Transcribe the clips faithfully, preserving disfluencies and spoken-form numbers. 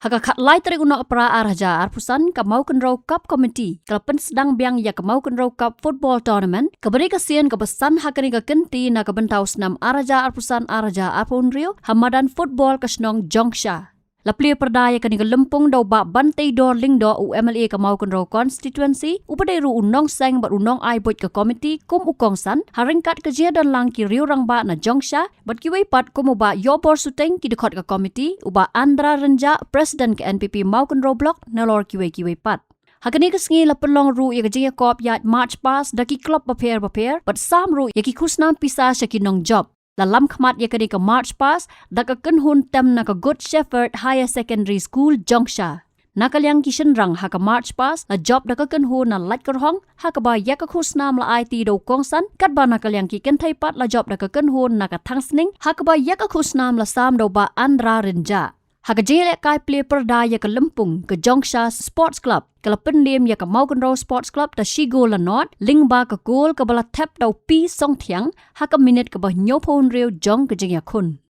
Ha ka khatlai tarik u Nohprah ar hajar arphew san, ka Mawkynrew Cup Committee ka la pynsdang biang ïa ka Mawkynrew Cup Football Tournament, kaba dei ka sien kaba san ha kane ka kynti na ka bynta u snem ar hajar arphew san ar hajar arphew hynriew ha madan football ka shnong Jongsha. La plie pyrda ïa kane ka lympung da u Bah Banteidor Lyngdoh, u M L A ka Mawkynrew Constituency, uba dei ruh u nongseng bad u nongai buit ka committee kum u kongsan, ha ryngkat ka jingdon lang ki riew rangbah na Jongsha bad kiwei pat kum u Bah Ïohbor Suting, ki dkhot ka committee, u Bah Andra Rynjah, President ka N P P Mawkynrew Block, nalor kiwei kiwei pat. Ha kane ka sngi la pynlong ruh ïa ka jingïakop ïaid March Past da ki club bapher bapher bad sam ruh ïa ki khusnam pisa sha ki nongjop. La lam khmat ïa kane ka March Past da ka kynhun tem na ka Good Shepherd Higher Secondary School, Jongsha. Na ka liang ki shynrang, ha ka March Past la jop da ka kynhun na Laitkyrhong, ha kaba ïa ka khusnam la aiti da u kongsan, katba na ka liang ki kynthei pat la jop da ka kynhun na ka Thangsning, ha kaba ïa ka khusnam la sam da u Bah Andra Rynjah. Ha ka jingïalehkai plie pyrda ïa ka lympung, ka Jongsha Sports Club ka la pynliem ïa ka Mawkynrew Sports Club da shi gol la nod, lyngba ka gol kaba la thep da u P Songthiang ha ka minit kaba hynñiewphew hynriew jong ka jingïakhun.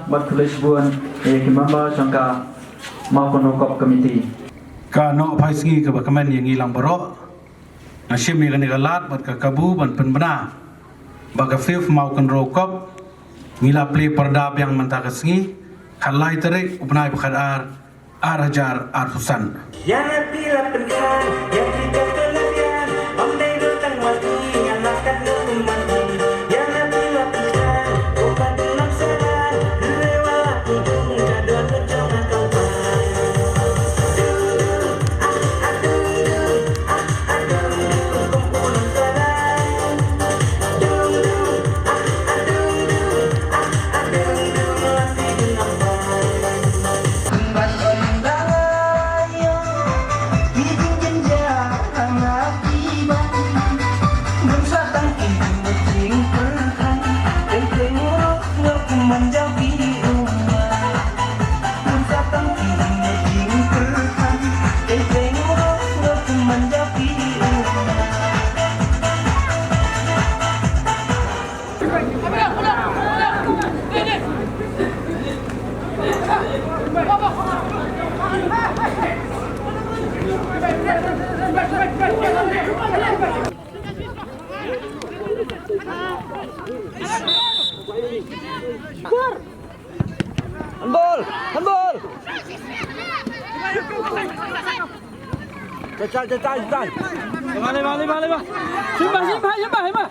Bad khublei shibun ïa ki member jong ka Mawkynrew Cup Committee. Ka Nohphaisngi kaba kmen ïa ngi lang baroh. Nga shim ïa kane ka lad bad ka kabu ban pynbna ba ka fifth Mawkynrew Cup ngi la plie pyrda biang mynta ka sngi, khatlai tarik u bnai ba khatar, ar hajar arphew san. Handball! Handball! Cai, cai, cai, cai, cai. Lima, lima, lima, lima. Simba, simba, simba, simba.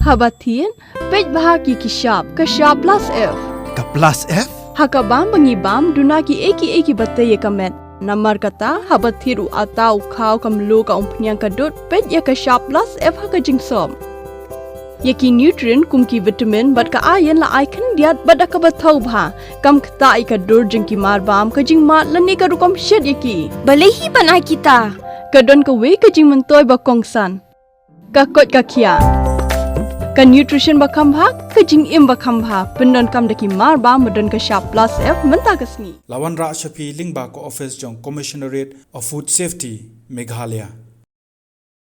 Haba thied, peit bha ïa ki shap, ka shap plus F. Ka plus F? Ha ka bam ba ngi bam, duna kiei kiei kiba tei ïa ka met. Namar kata, haba thied u atta, u khaw, ka mluh, ka umphniang, ka dud, peit ïa ka shap plus F ha ka jingsop. Ïa ki nutrient kum ki vitamin bad ka iron la ai khyndiat bad da kaba thaw bha. Kam ktah ïa ka dur jong ki marbam, ka jingmad lane ka rukom shet ïa ki. Balei hi ban ai kita? Ka don kawei ka jingmyntoi ba kongsan. Ka koit ka khiah. Ka nutrition ba kham bha, ka jingim ba kham bha. Pyndonkam da ki marbam ba don ka shap plus F mynta ka sngi. La wanrah sha phi lyngba ka office jong Commissionerate of Food Safety, Meghalaya.